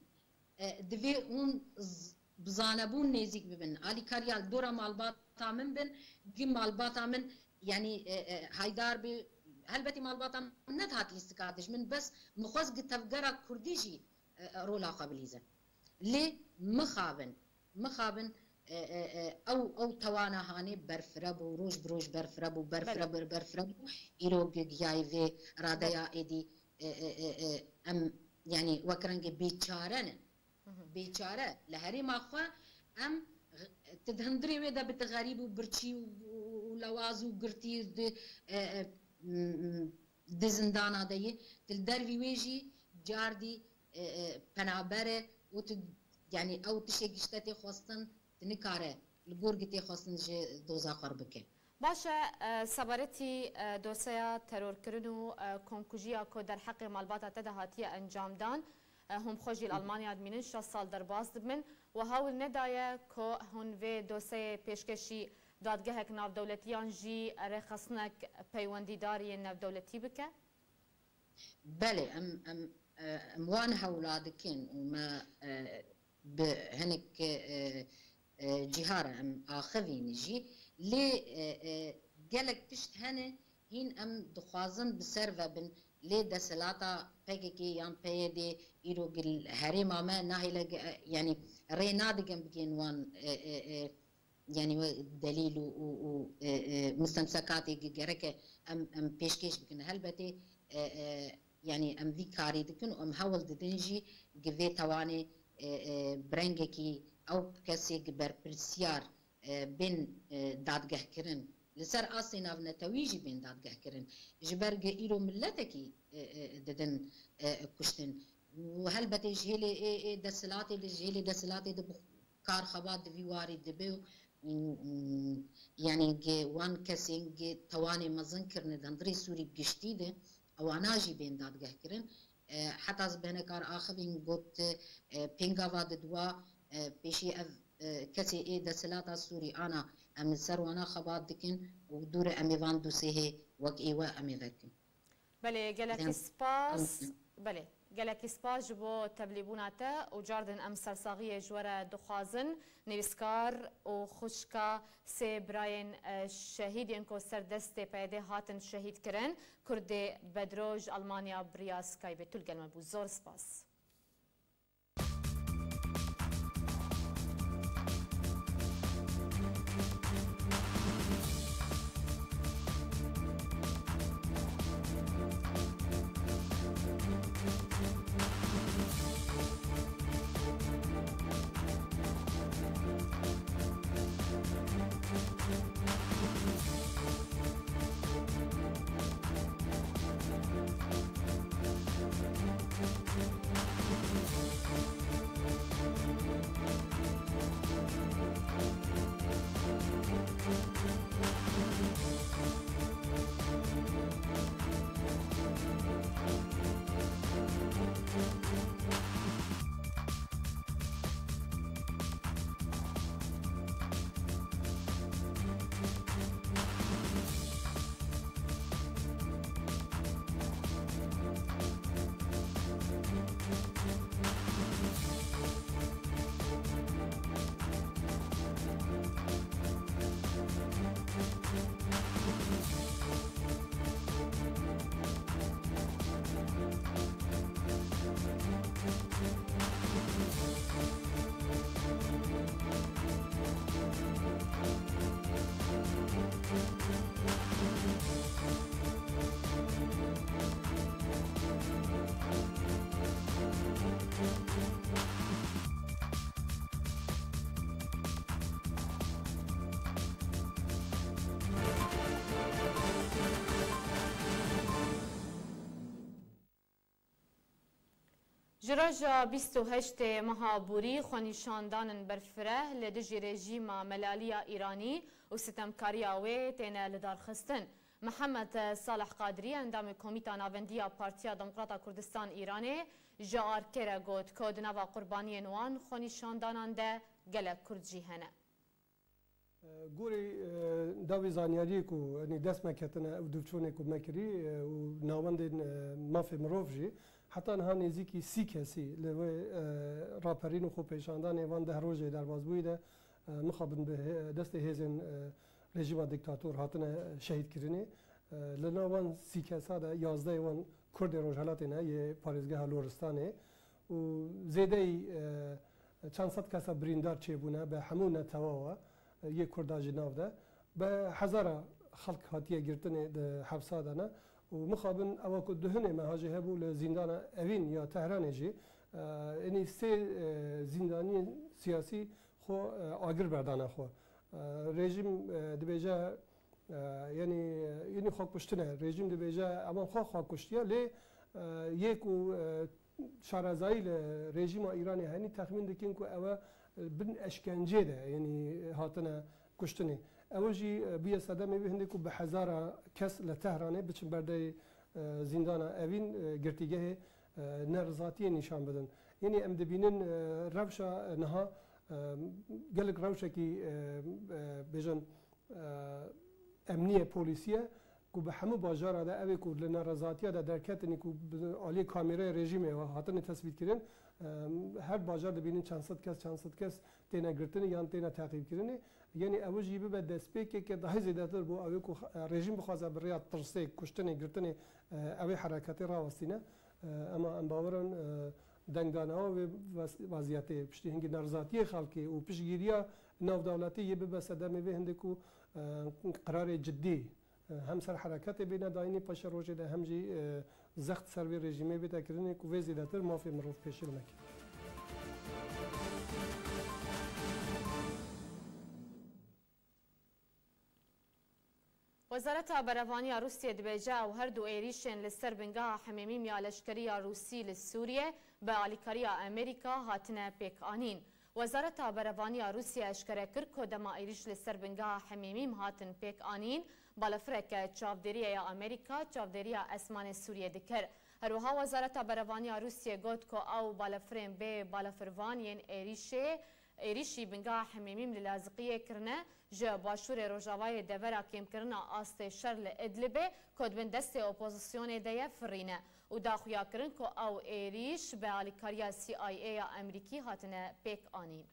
E, divê hûn z-, bi zanebûn nêzîk bibin. Alîkariya li dora malbata min bin, gi malbata min, yanî, e, e, haydar bi, helbetî malbata min nedihat lîstika dijmin, bes min xwest gi tevgera kurdî jî, e, e, rola xwe bilîze. Lê mixabin, mixabin, e, e, e, ew, ew tewana hanê berfire bû, roj bi roj berfire bû, berfire Belê. bû, berfire bû. Îro gi giyayî vê radeya Belê. êdî, e, e, e, e, em, yanî wek rengê bêçare ne. Bêçare, li herêma xwe em ğ-, tu di hundirê wê de bi tu xerîb û birçî û, û, û lewaz û girtî di, e, e, m-, m-, di zindana de yî, tu li dervî wê jî cardî, e, e, penaber e û tu, yanî ew tiştê gişte tê xwestin, tu nikare li gor gi tê xwestin ji doza xwe r bike. Baş e, e, seberetî, e, doseya terorkirin û, e, komkujiya ku derheqê malbata te de hatiye encamdan, e, hûn bi xwe jî li Hı hı. Almanya dimînin, şeş sal derbas dibin. We hewl nedaye ku hûn vê doseyê pêşkêşî dadgehek navdewletî yan jî rêxistek peywendîdariyên navdewletî bike? Belê, em, em, e, em wan hewla dikin û me, e, bi hinek, e, e, cîha re em axivîn jî. Lê, e, e, gelek tişt hene hîn em dixwazin bi ser ve bin. Lê desthilata P K K yan P Y D îro gil herêma me nahêle ge-, e, yanî rê nadigin bigên wan, e, e, e, yanî we delîl û, û, û, e, e, mustemsekatê gi gereke em, em pêşkêş bikin. Helbetê, e, e, yanî em vî karî dikin û em hewl didin jî gi vê tewanê, e, e, bi rengekî ew kesê gi berpirsiyar, e, bên, e, dadgehkirin. Li ser astê navnetewî jî bên dadgehkirin. Ji ber gi îro miletekî, e, e, didin, e, kuştin. Û helbetê ji hêlê ê, ê desthilatê de, ji hêlê desthilatê de bi kar xebat di vî warî dibe û, û, û, yanî gi wan kesên gi tewanê mezin kirine di hundirê Sûrî bi giştî de, ewana jî bên dadgehkirin. E, heta ez bi hinek kar axivîn got, e, pêngava di dua, e, pêşî ev, e, kesê ê desthilata Sûrî ana, em li ser wana xebat dikin û dûre em ê van dosêhê wek ê we em ê vekin. Belê, gelekî Dem- spas. Belê, gelekî spas ji bo tevlîbûna te û cardin em sersaxiyê ji we re dixwazin. Nivîskar û xwişka sê birayên, e, şehîd yên ku ser destê P Y D hatin şehîd kirin, Kurdê Bedro ji Almanya bi riya Skypeê tu li gel me bû. Zor spas. Roja bîst û heştê meha Borî xwenîşandanên berfireh li dijî rejîma melaliya Îranî û sitemkariya wê têne lidarxistin. Mihemed Salih Qadirî, endamê Komîta Navendî ya Partiya Demokrata Kurdistan Îranê, ji ARKê re got ku di nava qurbaniyên wan xwenîşandanan de gelek Kurd jî hene. Gorî, e, dawî zanyariyê ku, yanî dest me ketine ew dûvçûnê ku me kirî, e, û navendên, e, mafê mirov jî heta niha nêzîkî sî kesî li wê, e, raperîn û xwepêşandanê van deh rojê derbazbûyî de, e, mixabin bi hê-, destê hêzên, e, rejîma dîktator hatine şehîdkirinê. E, li nav van sî kesa de yazdehê wan Kurdê Rojhelatê ne yê parêzgeha Loristanê û zêdeyî, e, çend sed kesa birîndar çêbûne bi hemû netewa we, e, yê Kurda jî nav de. Bi hezara xelk hatiye girtinê di hepsa de ne û mixabin ewa ku duhinê meha jî hebû li zîndana Evîn ya Tehranê jî, e, enî sê, e, zîndaniyên siyasî xwe, e, agir berdane xwe. E, rejîm, e, dibêje, e, yanî, yanî xwe kuştine. Rejîm dibêje, ewan xwe xwe kuştiye, lê, e, yê ku, e, şarezayî li rejîma Îranê henî texmîn dikin ku ew e bin eşkencê de, yanî hatine kuştinê. Ew jî, e, bûye sedemê wê hindê ku bi hezara kes li Tehranê biçin berdeyê, e, zîndana Evîn, e, girtîgehê, e, nerizatiyê nîşan bidin. Yanî em dibînin, e, rewşa, e, niha, e, gelek rewşekî, e, e, bêjin, e, emnî ye, polîsî ye ku bi hemû bajara de ew ê ku li nerezatiya de derketinî ku bi aliyê kamêraya rejîmê hatine tesbîtkirin, e, her bajar dibînin çend sed kes, çend sed kes têne girtinê yan têne teqîbkirinê. Yanî ew jî bibe destpêkeke daha zêdetir bo ew ê ku, e, rejîm bixwaze bi rêya tirsê, kuştinê, girtinê, e, ew ê hereketê rawestîne. E, ema em bawer in, e, dengdana wê wez-, weziyetê, piştî hingî nerizatiyê xelkê û piştgiriya navdewletî yê bibe sedemê vê hindê ku, e, qirarê cidî, e, hem ser hereketê bêne dayînê paşê rojê de hem jî, e, zext ser vê rejîmê bête kirinê ku vê zêdetir mafê mirov pêşêl neke. Wezareta Berevaniya Rûsiyê dibêje, ew her du êrîşên li ser bingeha Hemêmîm ya leşkerî ya Rûsî li Sûriyê bi alîkariya Amerîka hatine pêkanîn. Wezareta Berevaniya Rûsiyê eşkere kir ku dema êrîş li ser bingeha Hemêmîm hatin pêkanîn, balafireke çavdêriyê ya Amerîka çavdêriya esmanê Sûriyê dikir. Her wiha Wezareta Berevaniya Rûsiyê got ku ew balafirên bê balafirvan yên êrîşê Êrîşî bingeha Hemêmîm li Laziqiyê kirine, ji başûrê rojavayê devera kêmkirina astê şer li Idlibê ku di bin destê opozisyonê de ye firîne û da xuyakirin ku ew êrîş bi alîkariya C I A ya Amerîkî hatine pêk anîn.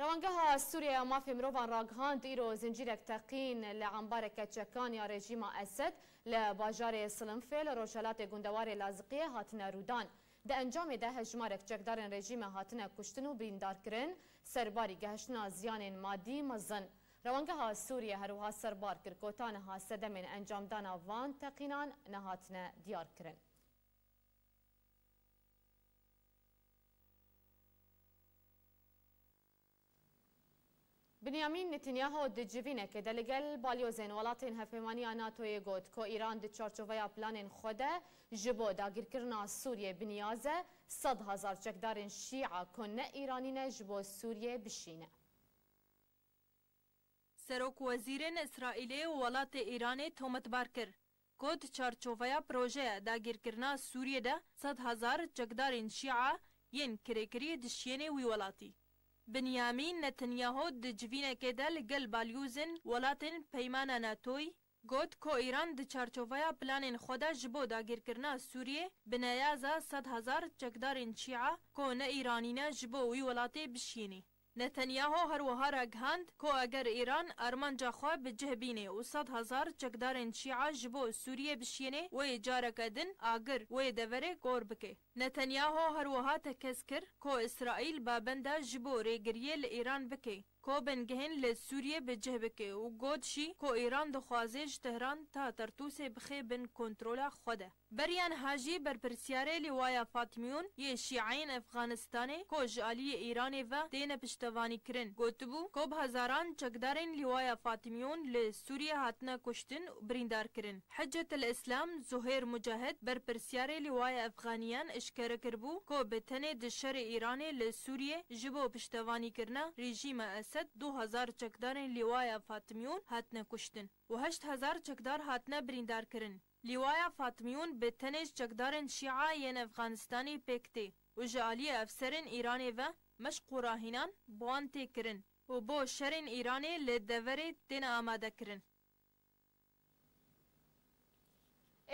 Rewangeha Sûriye ya Mafê Mirovan ragihand, îro zincîrek teqîn li embareke çekan ya rejîma Esed li bajarê Silinfê li rojhelatê gundewarê Laziqiyê hatine rûdan. Di encamê de hejmarek çekdarên rejîmê hatine kuştin û birîndarkirin, serbarî gehiştina ziyanên madî mezin. Rewangeha Sûriye her wiha serbar kir ku ta niha sedemên encamdana van teqînan nehatine diyarkirin. Binyamîn Netanyahu di civînekê de li gel balyozên welatên hevpeymaniya NATOyê got ku Îran di çarçoveya planên xwe de ji bo dagîrkirina Sûriyê bi niyaz e sed hezar çekdarên Şîa ku ne Îranî ne ji bo Sûriyê bişîne. Serokwezîrên Îsraîlê û welatê Îranê tometbar kir ku di çarçoveya projeya dagîrkirina Sûriyê de sed hezar çekdarên Şîa yên kirêkirî dişiyênê wî welatî. Binyamîn Netanyahu di civînekê de li gel balyozên welatên peymana NATOyî got ku Îran di çarçoveya planên xwe de ji bo dagîrkirina Sûriyê bi neyaza sed hezar çekdarên Şîa ku ne Îranî ne ji bo wî welatê bişiyênê. Netanyahu her wiha ragihand ku eger Îran armanca xwe bi cih bîne û sed hezar çekdarên Şîa ji bo Sûriyê bişiyêne, wê careke din agir wê deverê kor bike. Netanyahu her wiha tekez kir ku Îsraîl babenda ji bo rêgiriyê li Îran bike, ku bingehên li Sûriyê bi cih bike û got jî ku Îran dixwaze ji Tehran ta Tertûsê bixe bin kontrola xwe de. Beriya niha jî berpirsiyarê Lîwaya Fatmiyûn yê Şîeyên Efxanistanê ku ji aliyê Îranê ve têne piştevanîkirin, gotibû ku bi hezaran çekdarên Lîwaya Fatmiyûn li Sûriyê hatine kuştin û birîndar kirin. Hiccetil Îslam Zuhêr Mucahid, berpirsiyarê Lîwaya Efxaniyan eşkere kiribû ku bi tenê di şerê Îranê li Sûriyê ji bo piştevanîkirina rejîma Esed du hezar çekdarên Lîwaya Fatmiyûn hatine kuştin û heşt hezar çekdar hatine birîndarkirin. Lîwaya Fatmiyûn bi tenê ji çekdarên Şîa yên Efxanistanê pêk tê û ji aliyê efserên Îranê ve meşq û rahînan bi wan tê kirin û bo şerên Îranê li deverê têne amadekirin.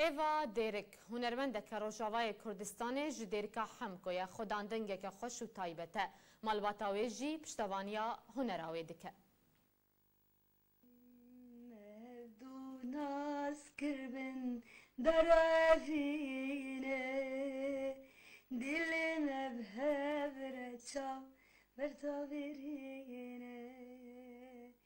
Êva Dêrik, hunermendeke Rojavayê Kurdistanê ji Dêrika Hemko ye, xwedan dengeke xweş û taybet e. Malbata wê jî piştevaniya hunera wê dike. Hevdu nas kiribin derevîne, dilê me bi hev re çav bertavêrîne.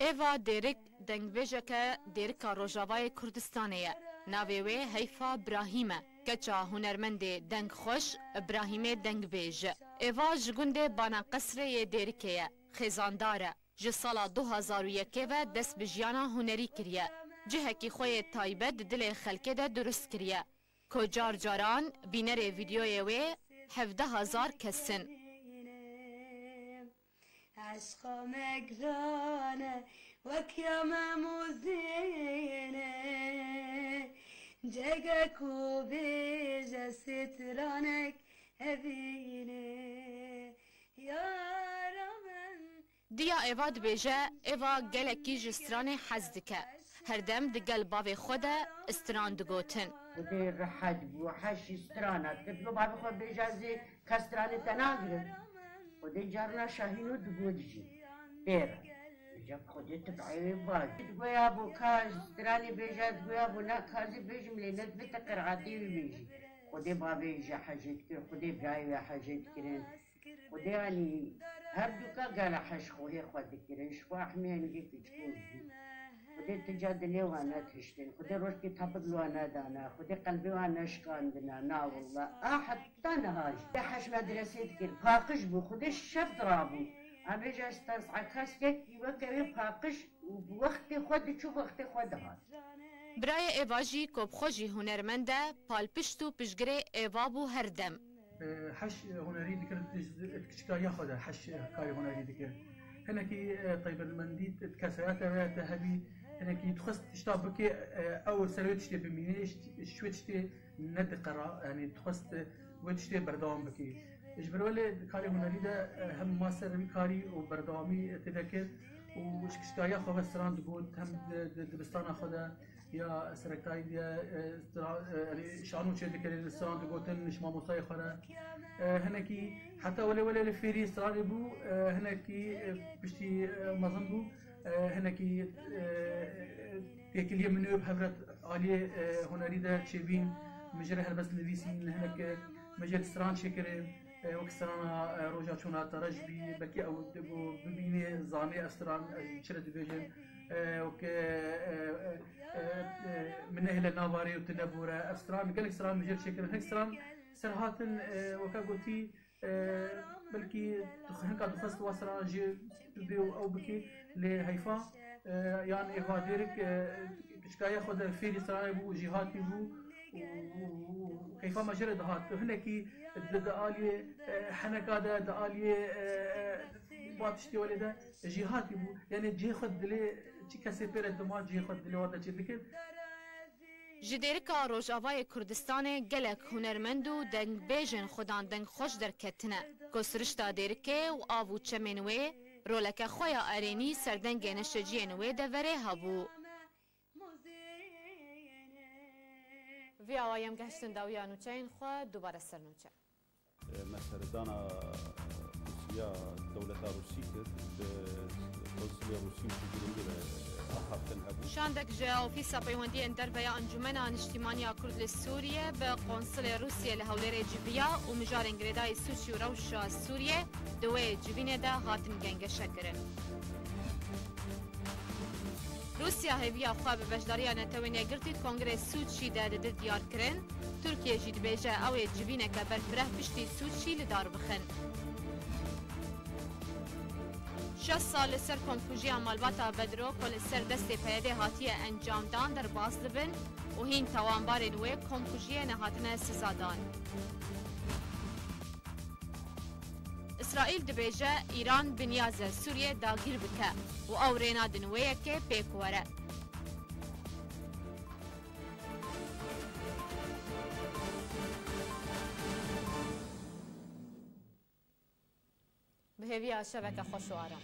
Êva Dêrik, dengbêjeke Dêrika Rojavayê Kurdistanê ye. Navê wê Heyfa Brahîm e. Keça hunermendê dengxweş, Brahîmê dengbêj. Êva ji gundê Bana Qesrê yê Dêrikê ye. Xêzandar e. Ji sala du hazar û yekê ve dest bi jiyana hunerî kiriye. Cihekî xwe yê taybet di dilê xelkê de durust kiriye. Ku car caran bînerê vîdyoyê wê hevdeh hezar kes in. Eşqa me giran e, wek ya me mozîne. Cege ku bêje stranek evîne. Yara min Diya Êva dibêje, Êva gelekî ji stranê hez dike. Her dem di gel bavê xwe de stran digotin. Xwedê rehet bû, heşî strana kir. Bi bavê xwe bêje, ez ê kes stranê te nagirim. Xwedê carna şahîno digot jî. Pê re. Bêje, Xwedê tu bi ewê baz. Digoya bo ka stranê bêje, digoya bo na ka zî bêjim lê ne divê te qerehatê wî bêjî. Xwedê bavê ji hejê dikir, Xwedê birayê wê hejê dikirin. Xwedê anî her du ka gala heş xwehê xwe dikirin, ji xwe ehmê hingê kiçikê bû. Xwedê tu ca dilê wan netihiştin, Xwedê rojkê tepik li wan nedana, Xwedê qelbê wan neşikandina, na willa. A heta niha jî. Xwedê heş medresê dikir, paqij bû, Xwedê şev dirabû. Em bêje ez ters a kes yekî weke wê paqij û bi wextê xwe diçû, wextê xwe dihat. Birayê Êva jî ku bi xwe jî hunermend e, palpişt û piştgirê Êva bû her dem. E, heş, e, hunerî dikir, di, di kiçikariya xwe de heş, e, karê hunerî dikir. Hinekî, e, taybetmendî di kesayeta wê de hebî, hinekî dixwest tişta bike, e, ew ser wê tiştê bimîne, ji, ji wê tiştê nediqera, yanî dixwest, e, wê tiştê berdewam bike. Ji ber wê lê di karê hunerî de, e, hem ma ser wî karî û berdewamî tê de kir û ji kiçikariya xwe ve stran digot, hem di, di dibistana xwe de, ya serektayî diye, e, stra-, e, yanî şano çêdikirin, stran digotin ji mamostayê xwe re. E, hinekî heta welê welê li fêrî stranê bû, e, hinekî, e, piştî, e, mezin bû, e, hinekî, e, têkiliyê min û bi hev re aliyê, e, hunerî de çêbîn, min jê re helbest nivîsîn, hinek, e, min jê stran çêkirin. E, wek strana, e, Roja Çûna Te Reş bî, belkî ew digo bibîne, zanê ev stran, e, çi re dibêjin. E, wek, e, e, e, e, Min nehêle nava rê û tu nebûre. Ev stran, gelek stran min jê re çêkirin. Hinek stran ser hatin, e, weka gotî, e, belkî dix-, hinka dixwest wa stran jê bibê û ew bikê, lê heyfa, e, yan Êva Dêrik, e, piçkaya xwe de fêrî stranê bû, jêhatî bû û, û, û keyfa me jê re dihat. Tu hinekî di, di aliyê, e, heneka de, di aliyê, e, e, ba tiştê welê de jêhatî bû. Yanî cihê xwe dilê çi kesê pê re dima cihê xwe dilê wan de çêdikir. Ji Dêrika Rojavayê Kurdistanê gelek hunermend û dengbêjên xwedan dengxweş derketine, ku sirişta Dêrikê û av û çemên wê roleke xwe ya erênî ser dengê neşeciyên wê deverê hebû. Vî awa yem gehiştin dawiya nûçeyên xwe, dubare ser nûçe. Me serdana konsuliya dewleta Rûsî kir, bi konsuliya Rûsî û Tirkî re axaftin hebû. Şandek ji Ofîsa Peywendiyên Derve ya Encûmena Niştîmaniya Kurd li Sûriye bi Konsulê Rûsiyê li Hewlêrê civiya û mijarên girêdayî sûcî û rewşa Sûriye di wê civînê de hatin gengeşekirin. Rûsya hêviya xwe bi beşdariya Netewên Yekgirtî di Kongrê Sûcî de dide diyar kirin. Tirkiye jî dibêje ew ê civîneke berfireh piştî Sûcî li dar bixin. Şeş sal li ser komkujiya malbata Bedro ku li ser destê P Y D'ê hatiye encamdan derbas dibin û hîn tawanbarên wê komkujiyê nehatine sizadan. Îsraîl dibêje Îran bi niyaz e Sûriye dagîr bike û ew rê nadin wê yekê pêk were. Bi hêviya şeveke xweş û aram.